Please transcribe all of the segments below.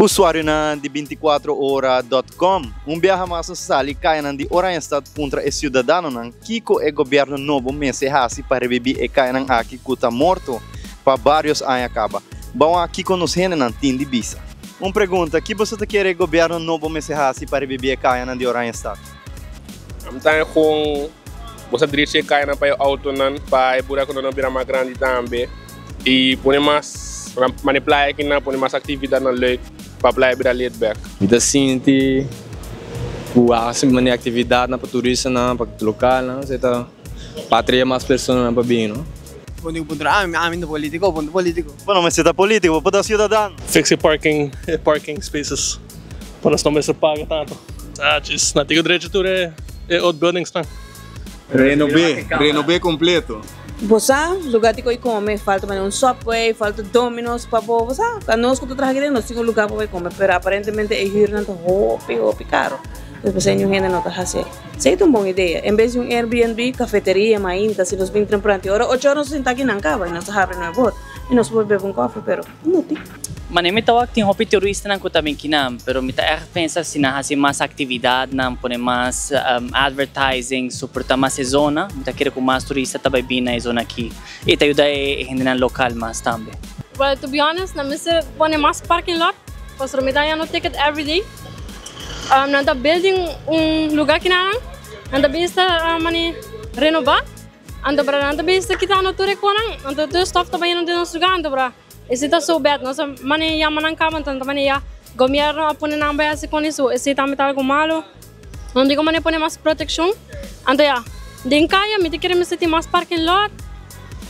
Usuarionan di 24ora.com, un biaha mas nos a sali kayanan di Oranjestad puntra e siudadanonan kiko e gobièrnu nobo mester hasi pa rebibí e kayanan aki ku ta morto pa vários aña kaba. Ban wak kiko nos hendenan tin di bisa. Un pregunta, ki boso ta kere e gobièrnu nobo mester hasi pa rebibí e kayanan di Oranjestad? Mi ta haña kon bo sa drecha e kayanan pa e outonan pa e burakunan no bira mas grandi tambe i pone mas mane playa akinan pone mas aktividatnan leuk pa playa bira laid back. Mi ta sinti ku hasi mane aktividatnan pa turistanan pa lokalnan esei ta pa atrae mas personanan pa bini no. Bo tin ku puntra ami, ami no politico, bo no politico. Bo no mester ta politico, bo por ta ciudadano. Fix e parking e parking spaces pa nos no mester paga tanto. Ah djis, nan tin ku drecha tur e e old buildings nan. Renob'é, renob'é kompleto. Bo sa, lugar di koi kome, falta manera un Subway, falta Domino's pa bo, bo sa, nos ku ta traha aki den nos tin un lugar pa bai kome, pero aparentemente e hürnan ta hopi, hopi karo. Pues p'esei niun hende no ta hasi. Esei ta un bon idea. En bes di un Airbnb, kafeteria, mainta, si nos bin tempran, tin ora ocho ora nos ta sinta aki nan kaba i nos ta habri nuebe or i nos por bebe un kòfi, pero no tin. Manera mi ta wak tin hopi turistanan ku ta bin kinan, pero mi ta ègt pensa si nan hasi mas aktividatnan, pone mas advertising, soportá mas e zona, mi ta kere ku mas turista ta bai bin na e zona aki i ta yuda e hendenan lokal mas tambe. Well, to be honest, nan mester pone mas parking lot, pasobra mi ta haña no ticket everyday. Nan ta building un lugar kinanan, nan ta bisa mane renoba, anto bra nan ta bisa kitando tur e konan, anto tur e stof ta bayendo den nos lugar, anto bra esei ta so bad, nos a mane yama nan kaba, anto nan ta mane ya gobierno a pone nan bai hasi kon eso, esei tambe ta algo malo, nan di ku mane pone mas protekshon, anto ya den kaya mi ta kere mester tin mas parking lot,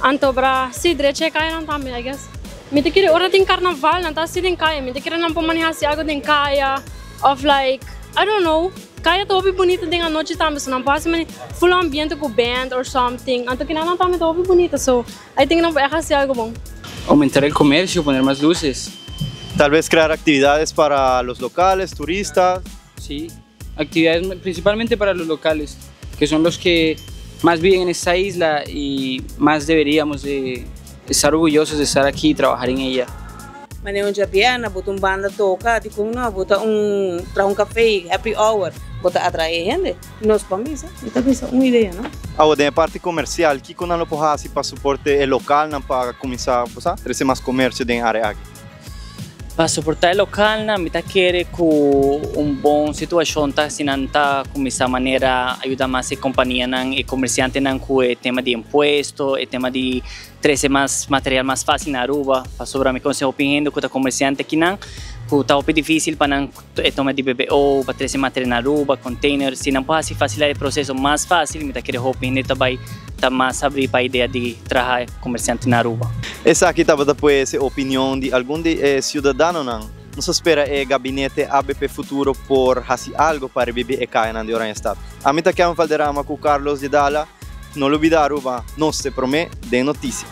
anto bra si drecha e kayanan tambe I guess. Mi ta kere ora tin carnaval nan ta hasi den kaya mi ta kere nan por maneha hasi algo den kaya of like I don't know kaya ta hopi bunita den anochi tambe so nan por hasi mane full ambiente cu band or something anto kina nan tambe ta hopi bunita so I think nan por echt hasi algo bon. Aumentar el comercio, poner mas luces. Tal vez crear actividades para los locales, turistas. Sí, actividades principalmente para los locales, que son los que más viven en esta isla y más deberíamos de estar orgullosos de estar aquí y trabajar en ella. Manera un djabièrnè bo ta un banda toka, dikon no? Bo ta un traha un kafé, happy hour, bo ta atraé hende. Nos por bisa, mi ta bisa un idea, no? Awo den e parti komersial, kiko nan lo por hasi pa soporte e lokalnan pa kuminsá, bo sa, trese mas komersio den e área aki? Pa soportá e lokalnan mi ta kere ku un bon situashon ta si nan ta kuminsá manera ayuda mas e kompanianan, e komersiantenan ku e tema di impuesto, e tema di trese mas material mas fásil na Aruba. Pasobra mi konosé hopi hende ku ta komersiante akinan ku ta hopi difísil pa nan e toma di BBO, pa trese material na Aruba, container. Si nan por hasi fasilá e proseso mas fásil mi ta kere hopi hende ta bai ta mas habrí pa idea di traha komersiante na Aruba. Esaki tabata pues e opinion di algun di e siudadanonan. Nos ta spera e gabinete ABP Futuro por hasi algo pa rebibi e kayanan di Oranjestad. Ami ta Kevin Valderrama ku Carlos Jedala. No lubida Aruba, nos te prome den notisia.